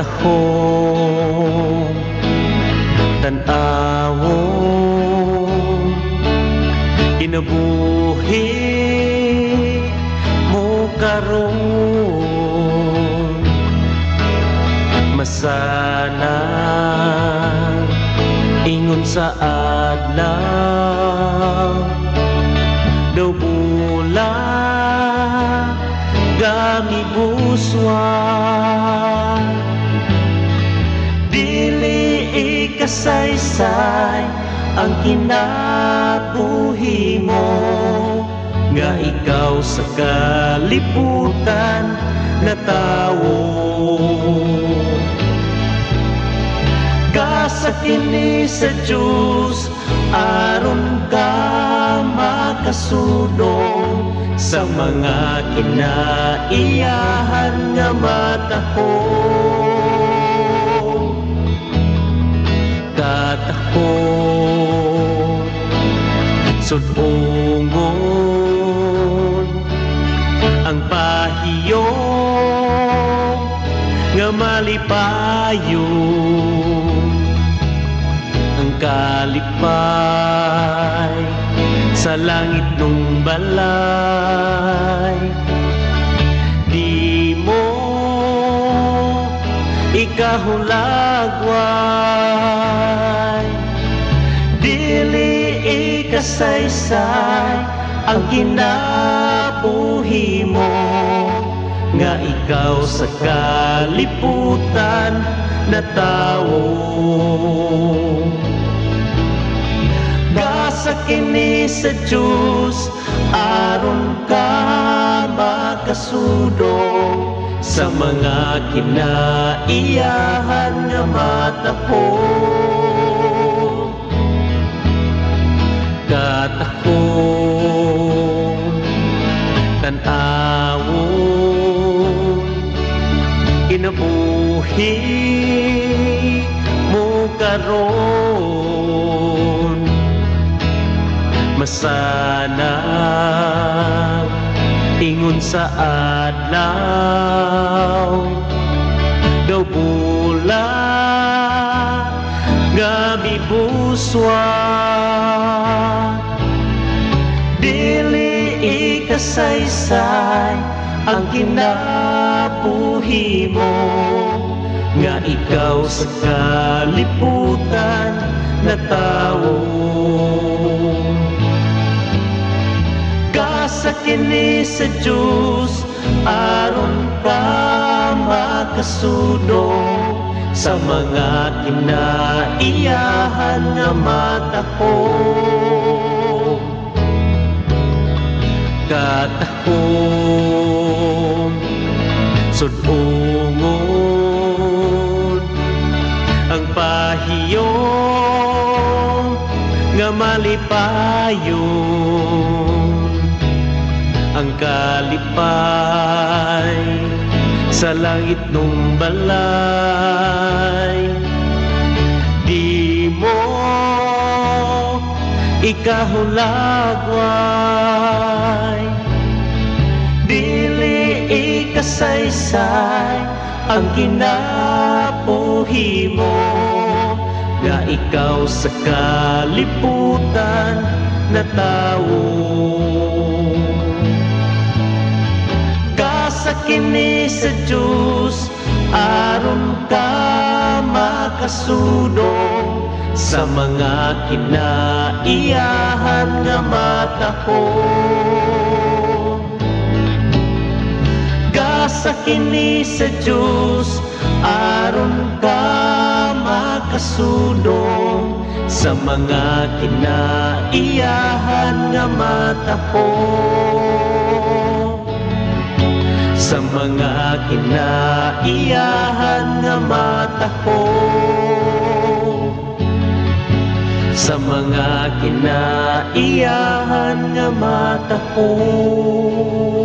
Katahom, tan-awon, kinabuhi mo karon. Masana ingon sa adlaw, daw bula gami buswa. Dili ikasaysay ang kinabuhi mo nga ikaw sa kalibutan na tawo. Gasa kini sa Diyos aron ka makasudong sa mga kinaiyahan nga matahom. Katahom, sud-ongon ang pahiyong nga malipayon, ang kalipay sa langit nung balay. Di mo ikahulagway. Dili ikasaysay ang kinabuhi mo nga ikaw sa kalibutan na tawo. Gasa kini sa Diyos aron ka makasudong sa mga kinaiyahan nga matahom. Katahom, tan-awon, kinabuhi mo karon. Masana ingon sa adlaw, daw bula nga mibuswa. Dili ikasaysay ang kinabuhi mo nga ikaw sa kalibutan na tawo. Gasa kini sa Diyos aron ka makasudong sa mga kinaiyahan nga matahom. Katahom, sud-ongon ang pahiyong nga malipayon, ang kalipay sa langit nung balay. Di mo ikahulagway. Dili ikasaysay ang kinabuhi mo nga ikaw sa kalibutan na tawo. Gasa kini sa Diyos aron ka makasudong sa mga kinaiyahan nga matahom. Gasa kini sa Diyos aron ka makasudong sa mga kinaiyahan nga matahom. Sa mga kinaiyahan nga matahom. Sa mga kinaiyahan nga matahom.